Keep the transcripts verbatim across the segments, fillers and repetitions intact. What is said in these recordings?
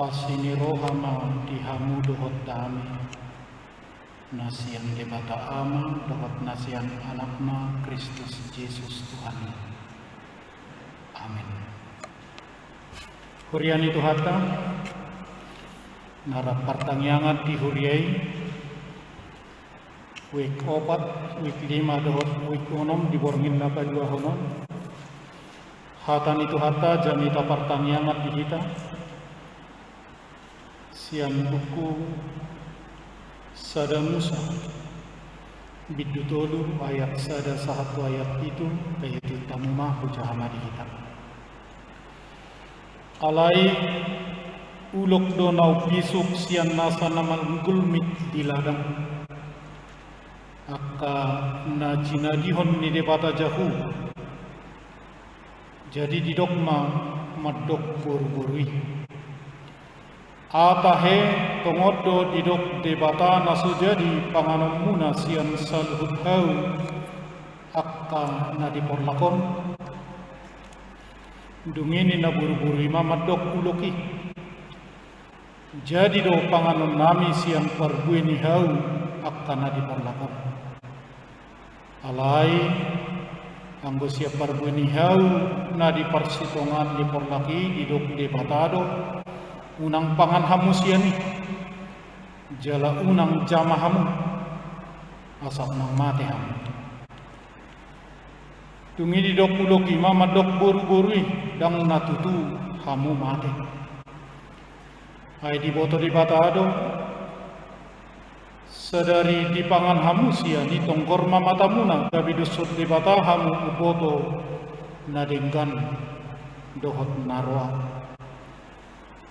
Asi ni roha ma di hamu dohot dame, na sian Debata Ama dohot na sian Anakna Kristus Jesus Tuhan i. Amin. Huria ni Tuhanta, na rap partangiangan di huria i, wijk opat, wijk lima dohot wijk onom di borngin na paduahon on. Hata ni Tuhanta jamita partangiangan di hita sian buku Sada Musa, bindu tolu ayat sada sahat tu ayat pitu. Paihutihut hamu ma, hujaha ma di hita. Alai ulok do na umbisuk sian nasa na manggulmit di ladang, angka na jinadihon ni Debata Jahowa. Jadi didok ma mandok boruboru i: Aha tahe, tongon do didok Debata na so jadi panganonmuna sian saluhut hau angka na di porlak on? Dung i ninna boruboru i ma mandok ulok i: Jadi do panganonnami sian parbue ni hau angka na di porlak on. Alai anggo sian parbue ni hau na di parsitongaan ni porlak i, didok Debata do: Unang pangan hamu sian i, jala unang jama hamu, asa unang mate hamu. Dung i didok ulok i ma mandok boruboru i: Ndang na tutu hamu mate. Ai diboto Debata do, sadari dipangan hamu sian i, tonggor ma matamuna, gabe doshon Debata hamu umboto na denggan dohot na roa.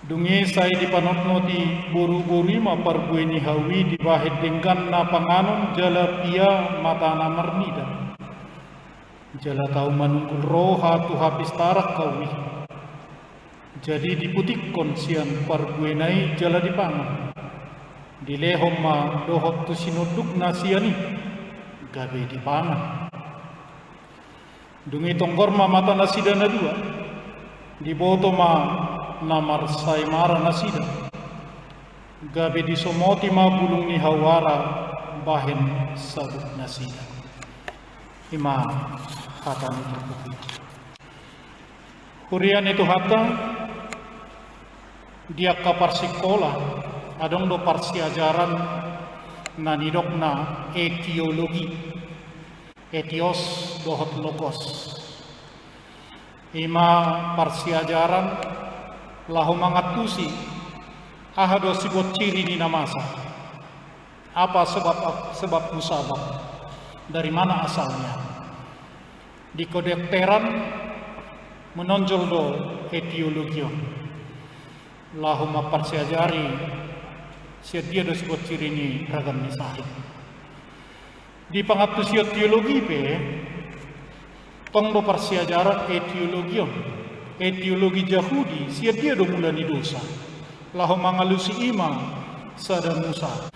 Dung i sai dipanotnoti boruboru i ma parbue ni hau i dibahen denggan na panganon, jala pia matana marnida, jala tau manunggul roha tu hapistaran hau i. Jadi diputikkon sian parbuena i jala dipangan. Dilehon ma dohot tu sinondukna sian i, gabe dipangan. Dung i tonggor ma mata nasida na dua, diboto ma na marsaemara nasida, gabe disomoti ma bulung ni hau ara bahen sabut nasida. I ma hata ni turpuk i. Huria ni Tuhanta, di angka parsikola adong do parsiajaran na nidokna etiologi, etios dohot logos. I ma parsiajaran laho mangantusi aha do siboan ciri ni na masa. Apa sebab, sebab musabab? Dari mana asalnya? Di kedokteran menonjol do etiologi on. Laho mamparsiajari sian dia do siboan ciri ni ragam ni sahit. Di pangantusion teologi pe tong do parsiajaran etiologi on. Etiologi Jahudi, sian dia do mula ni dosa. Laho mangalusi i ma Sada Musa.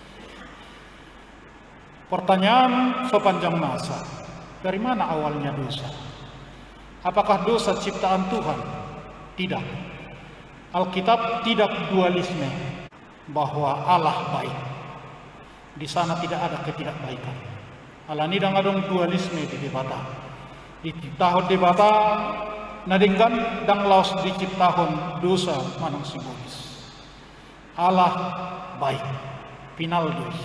Pertanyaan sepanjang masa, dari mana awalnya dosa? Apakah dosa ciptaan Tuhan? Tidak. Alkitab tidak dualisme bahwa Allah baik. Di sana tidak ada ketidakbaikan. Alani i ndang adong dualisme di Debata. Diciptahon Debata na denggan, ndang laos diciptahon dosa manang sibolis. Allah baik, pinal do i.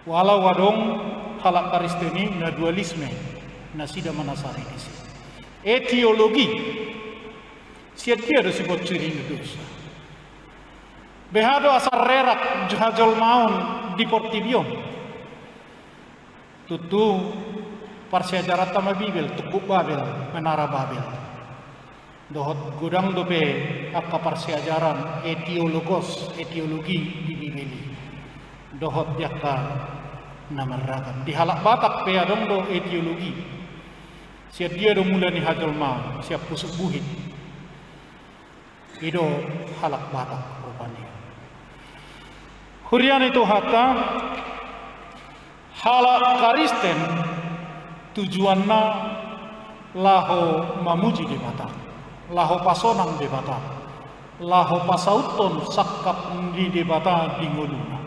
Walau adong halak Kristen i na dualisme, nasida manasari disi. Etiologi, sian dia do siboan ciri ni dosa? Beha do asa rerak hajolmaon di portibi on? Tutu parsiajaranta ma Bibel, Tombuk Babel, Menara Babel. Dohot godang dope angka parsiajaran etiologos, etiologi di Bibel i. Dohot di angka na marragam. Di halak Batak pe adong do etiologi. Sian dia do mula ni hajolmaon? Sian pusuk buhit. I do halak Batak rupani. Huria ni Tuhanta, halak Kristen tujuanna laho mamuji Debata, laho pasonang Debata, laho pasauthon sangkap ni Debata di ngoluna.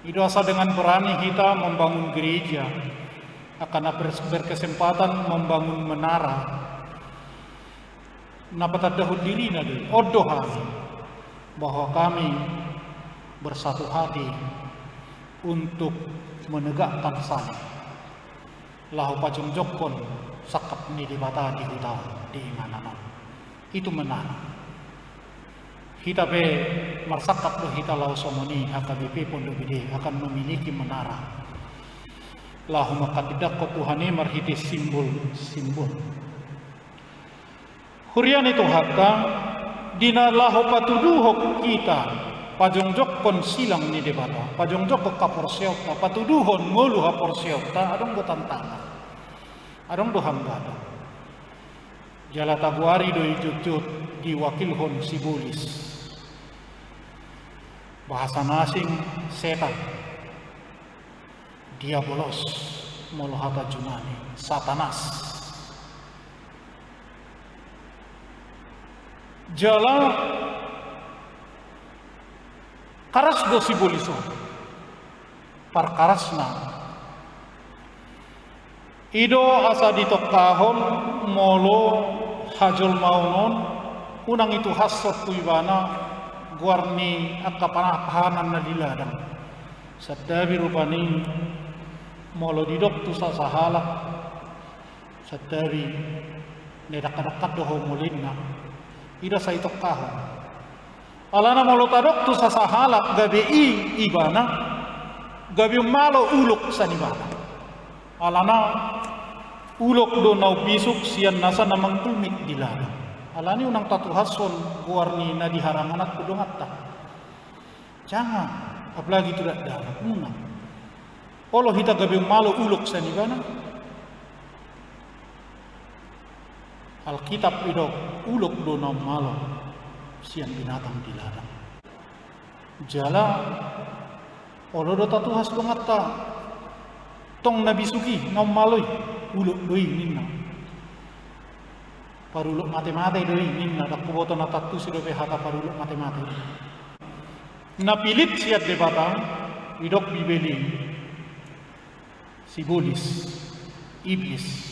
I do asa dengan berani hita membangun gereja, angka na ber-, berkesempatan membangun menara, na patandahon dirina do i, on do hami, bahwa kami bersatu hati untuk menegakkan salib, laho pajongjongkon sangkap ni Debata di huta on, di inganan on. I tu menara. Hita pe marsangkap do hita laho songon i, H K B P Pondok Gede akan memiliki menara, laho manghatindanghon Tuhan i marhite simbol-simbol. Huria ni Tuhanta, di na laho patuduhon hita, pajongjongkon silang ni Debata, pajongjongkon haporseaonta, patuduhon ngolu haporseaonta, adong do tantangan, adong do hambatan. Jala tagoari do i jotjot diwakilhon sibolis. Bahasa na asing, setan. Diabolos, molo hata Junani, Satanas. Jala karas do sibolis on. Parkarasna, i do asa ditongkahon molo hajolmaon on unang ituhashon tu ibana goar ni angka pana-, pahanan na di ladang. Santabi rupani molo didok tu sasahalak, santabi na dangka-dangka do ho molo inna, i do asa ditongkahon. Alana molo tadok tu sasahalak gabe i ibana, gabe ummalo ulok sian ibana. Alana ulok do na umbisuk sian nasa na manggulmit di ladang. Alani unang tatuhashon goar ni na di haranganan tu donganta. Jangan, apalagi tu dakdanak, unang. Olo hita gabe ummalo ulok sian ibana. Alkitab didok, ulok do na ummalo sian binatang di ladang. Jala olo do tatuhas donganta, tong na bisuk i, na ummalo i, ulok do i ninna. Parulok mate-mate do i ninna, ndang huboto na tantu sidope hata parulok mate-mate. Na pilit sian Debata, didok Bibel i, sibolis, iblis.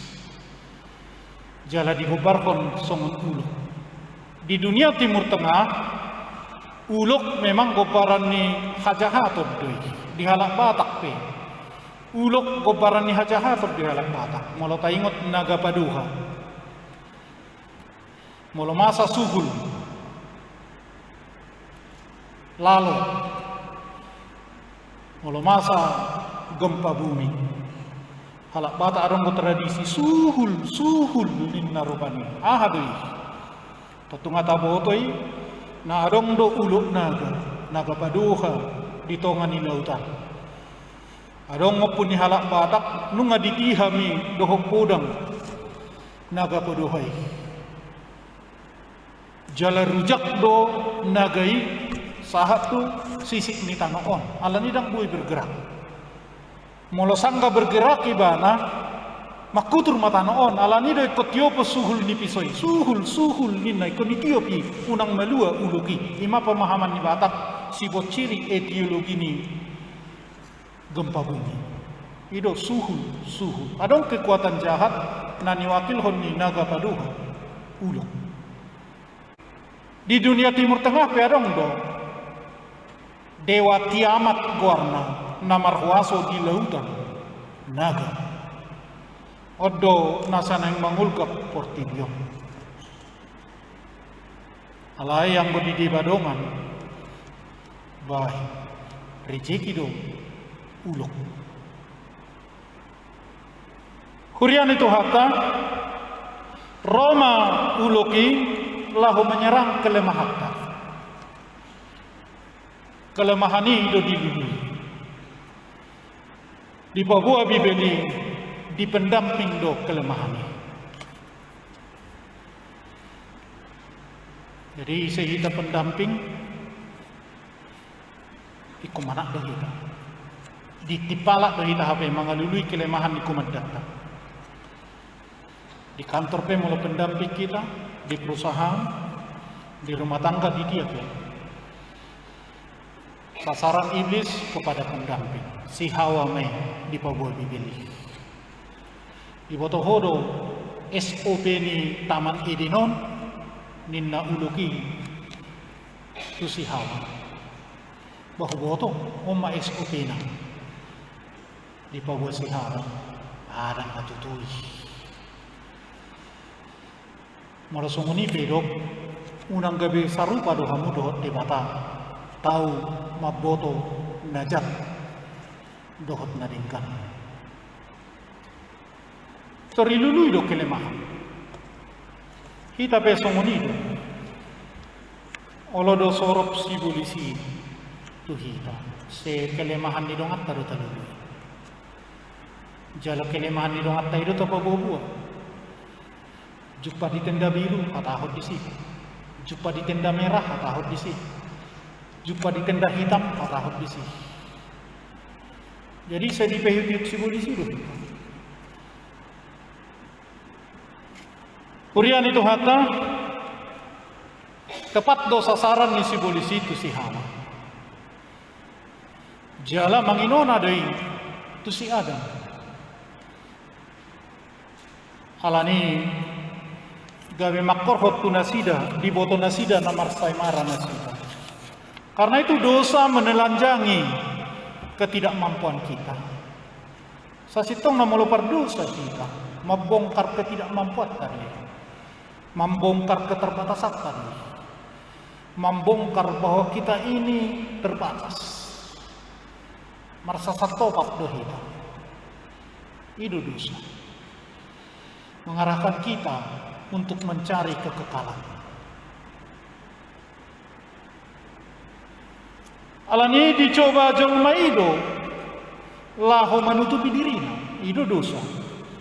Jala digombarhon songon ulok. Di dunia Timur Tengah, ulok memang gombaran ni hajahaton do i, di halak Batak pe. Ulok gombaran ni hajahaton di halak Batak. Molo taingot Naga Padoha. Molo masa suhul, lalo. Molo masa gempa bumi, halak Batak adong do tradisi suhul, suhul ninna rupani. Aha do i? Tontu nga taboto i, na adong do ulok naga, Naga Padoha di tonga ni lautan. Adong ompu ni halak Batak, nunga ditihami dohot podang Naga Padoha i. Jala rujak do naga i sahat tu sisik ni tano on, alani ndang boi bergerak. Molo sangga bergerak ibana, mangkutur ma tano on, alani do ingkon tiopon suhul ni piso i, suhul, suhul ninna, ingkon ditiop i, unang malua ulok i. I ma pemahaman ni Batak, siboan ciri etiologi ni gempa bumi. I do suhul, suhul. Adong kekuatan jahat na niwakilhon ni Naga Padoha, ulok. Di dunia Timur Tengah pe adong do dewa Tiamat goarna, na marhuaso di lautan, naga. On do nasa naeng mangolgap portibi on. Alai anggo di deba dongan, bah, rejeki do ulok. Huria ni Tuhanta, ro ma ulok i laho menyerang kelemahanta. Kelemahan i do dilului. Dipaboa Bibel i, di pendamping do kelemahan i. Jadi ise hita pendamping, ingkon manat do hita. Ditimpalat do hita hape mangalului kelemahan ni komandatta. Di kantor pe molo pendamping hita, di perusahaan, Di rumah tangga di dia pe, sasaran iblis kepada pendamping. Si Hawa ma i dipaboa Bibel i. Diboto ho do S O P ni Taman Eden on, ninna ulok i tu si Hawa. Bah, huboto, on ma S O P-na. Dipaboa si Hawa, ndang na tutu i. Molo songon i pe didok, unang gabe sarupa do hamu dohot Debata, tau mamboto na jat dohot na denggan. Tor dilului do kelemahan. Hita pe songon i do. Olo do sorop sibolis i tu hita, sai kelemahan ni donganta do talului. Jala kelemahan ni donganta i do tapaboaboa. Jumpa di tenda biru, hatahon disi. Jumpa di tenda merah, hatahon disi. Jumpa di tenda hitam, hatahon disi. Jadi sai dipaihutihut sibolis i do. Huria ni Tuhanta, tepat do sasaran ni sibolis i tu si Hawa. Jala manginona do i tu si Adam. Alani i gabe mangkorhon tu nasida, diboto nasida na marsaemara nasida. Karena itu dosa menelanjangi ketidakmampuan kita. Sasintongna molo pardosa hita, mambongkar ketidakmampuanta do i. Mambongkar keterbatasanta do i. Mambongkar bahwa kita ini terbatas. Merasa satopap do hita. I do dosa. Mengarahkan kita untuk mencari kekekalan. Alani i dicoba jolma i do laho manutupi dirina, i do dosa.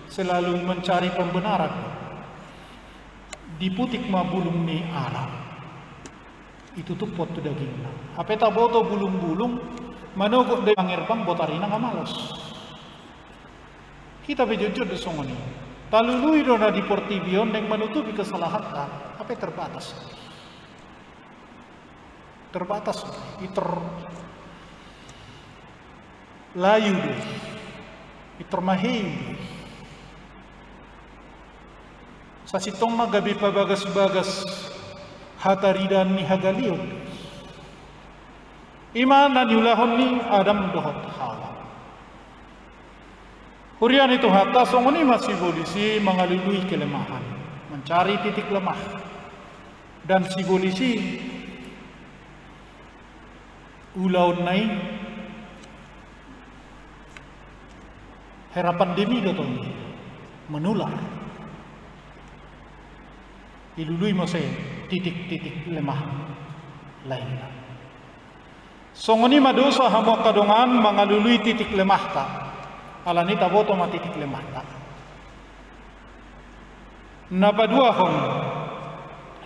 Selalu mencari pembenaran. Diputik ma bulung ni ara, ditutuphon tu dagingna. Hape taboto bulungbulung manogot daging pangerbang, botarina nga malos. Hita pe jotjot do songon i. Talului do na di portibi on naeng manutupi kesalahanta, hape terbatas. Terbatas, i terlayu do i, i termaheu do i. Sasintongna gabe pabagasbagas hataridaan ni hagaleon do i. I ma na niulahon ni Adam dohot Hawa. Huria ni Tuhanta, songon i ma sibolis i mangalului kelemahan, mencari titik lemah. Dan sibolis i ulaonna i hera pandemi do tong i, menular. Dilului muse titik-titik lemah lainna. Songon i ma dosa, hamu angka dongan, mangalului titik lemahta. Alani i taboto ma titik lemahta. Na paduahon,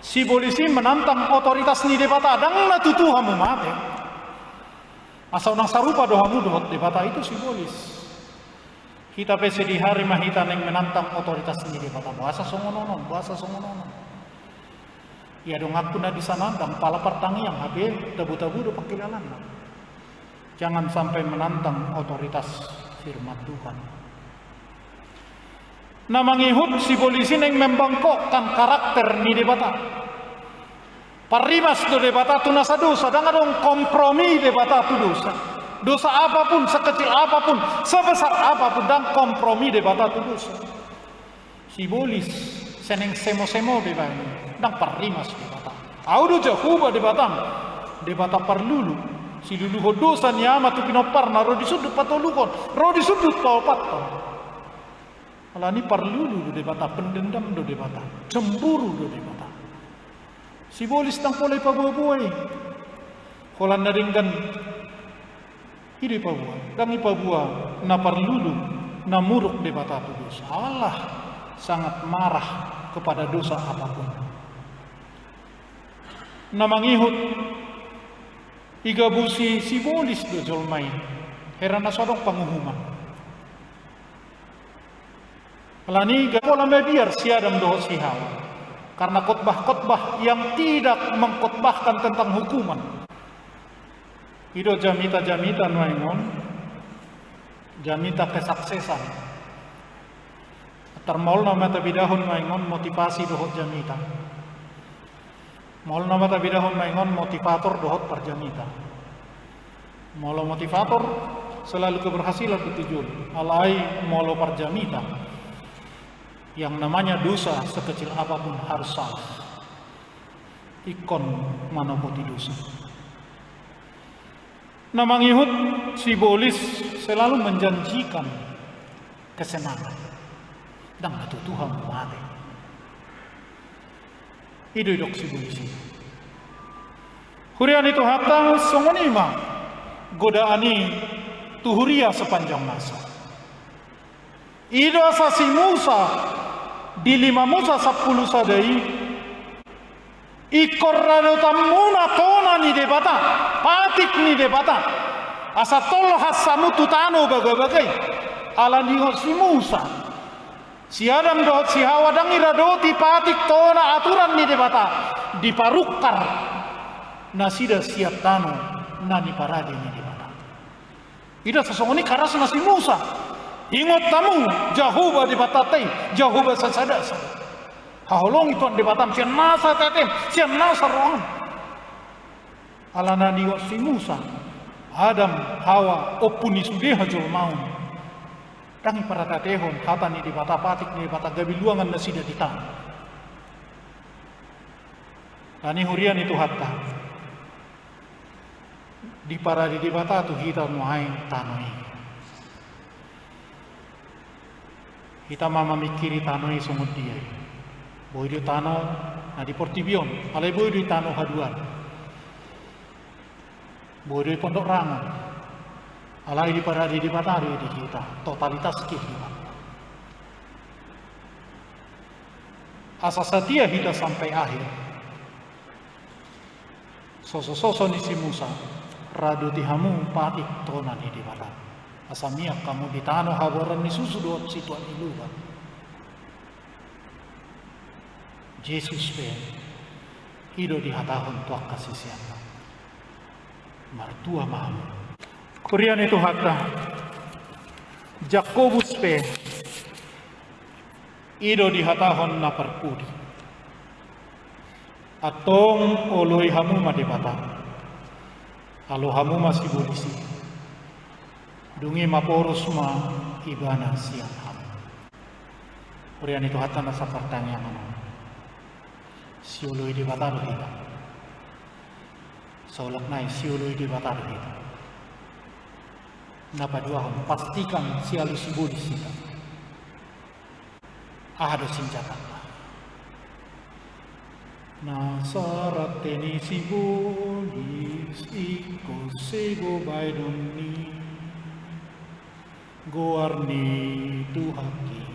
sibolis i menantang otoritas ni Debata, ndang na tutu hamu mate. Asa unang sarupa do hamu dohot Debata, i do sibolis. Hita pe sadihari ma hita naeng menantang otoritas ni Debata, boasa songon on, boasa songon on. Ia donganku na di sana, ndang pala partangiang, hape tabutabu do pangkilalaanna. Jangan sampai menantang otoritas firman Tuhan. Na mangihut, sibolis i naeng membengkokkan karakter ni Debata. Parrimas do Debata tu nasa dosa, ndang adong kompromi Debata tu dosa. Dosa apapun, sekecil apapun, sebesar apapun, ndang kompromi Debata tu dosa. Sibolis, seneng semosemo Debata, ndang parrimas Debata. Au do Jahowa Debatam, Debata parlulu, siluluhon dosa ni ama tu pinomparna, ro di sundut patoluhon, ro di sundut paopathon. Alani i parlulu do Debata, pendendam do Debata, cemburu do Debata. Sibolis ndang pola ipaboaboa i. Holan na denggan i do ipaboa, ndang ipaboa na parlulu, na muruk Debata tu dosa. Allah sangat marah kepada dosa apapun. Na mangihut, igabusi sibolis do jolma i, hera na so adong panguhuman. Alani i ndang pola mabiar si Adam dohot si Hawa. Karena khotbah-khotbah yang tidak mengkhotbahkan tentang hukuman. I do jamita-jamita nuaeng on, jamita kesaksesan. Tar maol nama tabidahon nuaeng on motivasi dohot jamita. Maol nama tabidahon nuaeng on motivator dohot parjamita. Molo motivator, selalu keberhasilan do tu jolo. Alai molo parjamita, yang namanya dosa sekecil apapun harus salah. Ingkon manopoti dosa. Na mangihut sibolis selalu menjanjikan kesenangan. Ndang na tutu hamu mate. I do didok sibolis i. Huria ni Tuhanta, songon i ma godaan i tu huria sepanjang masa. I do asa si Musa di lima Musa sampulu sada i, ingkon radotanmuna tona ni Debata, patik ni Debata, asa tolhas hamu tu tano bagabaga i. Alani i si Musa, si Adam dohot si Hawa ndang diradoti patik tona aturan ni Debata, diparungkar nasida sian tano na niparade ni Debata. I do asa songon i karasna si Musa. Ingot hamu, Jahowa Debatanta i, Jahowa sasada-sada. Haholongi Tuhan Debatam sian nasa ateatem, sian nasa roham. Alana diingot si Musa, Adam, Hawa, ompu ni sude hajolmaon, ndang diparateatehon hata ni Debata, patik ni Debata, gabe luangan nasida di tano. Alani i, huria ni Tuhanta, diparade Debata tu hita nuaeng tano i. Hita ma mamingkiri tano i songon dia i. Boi do i tano na di portibi on, alai boi do i tano haduan. Boi do i Pondok Rangon, alai diparade Debata do i di hita, totalitas kehidupan. Asa satia hita sampai akhir. Sosososo ni si Musa, radoti hamu patik tona ni Debata, asa mian hamu di tano haboaran ni susu dohot situan ni luban. Jesus pe i do dihatahon tu angka siseanna, martua ma hamu. Huria ni Tuhanta, Jakobus pe i do dihatahon na parpudi. Antong oloi hamu ma Debata. Alo hamu ma sibolis i. Dung i maporos ma ibana sian hamu. Huria ni Tuhanta na sapartangiangan on, sioloi Debata do hita. Saulak nai, sioloi Debata do hita. Na paduahon, pastikan sialu sibolis hita. Aha do sinjatanta? Na sarate ni sibolis ingkon sego baenon ni goar ni Tuhanki,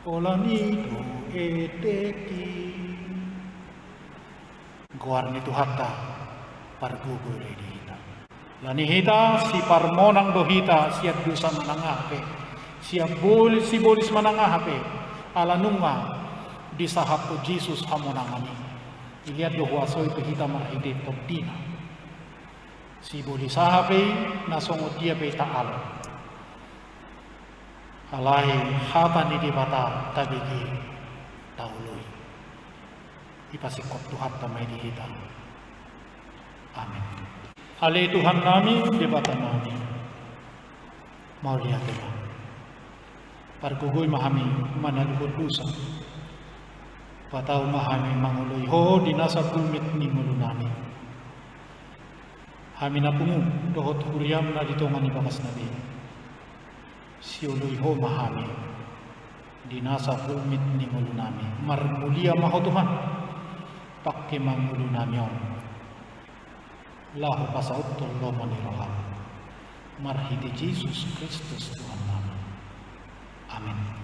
holan i do etek i. Goar ni Tuhanta pargogoi do i di hita. Alani hita, siparmonang do hita sian dosa manang aha pe, sian bol-, sibolis manang aha pe, ala nunga disahaphon Jesus hamonangan i. Dilehon do huaso i tu hita marhite tondina. Sibolis aha pe i, na songon dia pe i taalo, alai hata ni Debata tabege, taoloi. Ipasingkop Tuhanta ma i di hita. Amen. Ale Tuhannami, Debatanami, mauliate ma. Pargogoi ma hami manaluhon dosa. Patau ma hami mangoloi Ho di nasa gulmit ni ngolunami. Hami na pungu dohot huriam na di tonga ni bagasna be. Sioloi Ho ma hami di nasa gulmit ni ngolunami. Marmulia ma Ho Tuhan, pangke ma ngolunami on laho pasauthon lomo ni roham. Marhite Jesus Kristus Tuhannami. Amen.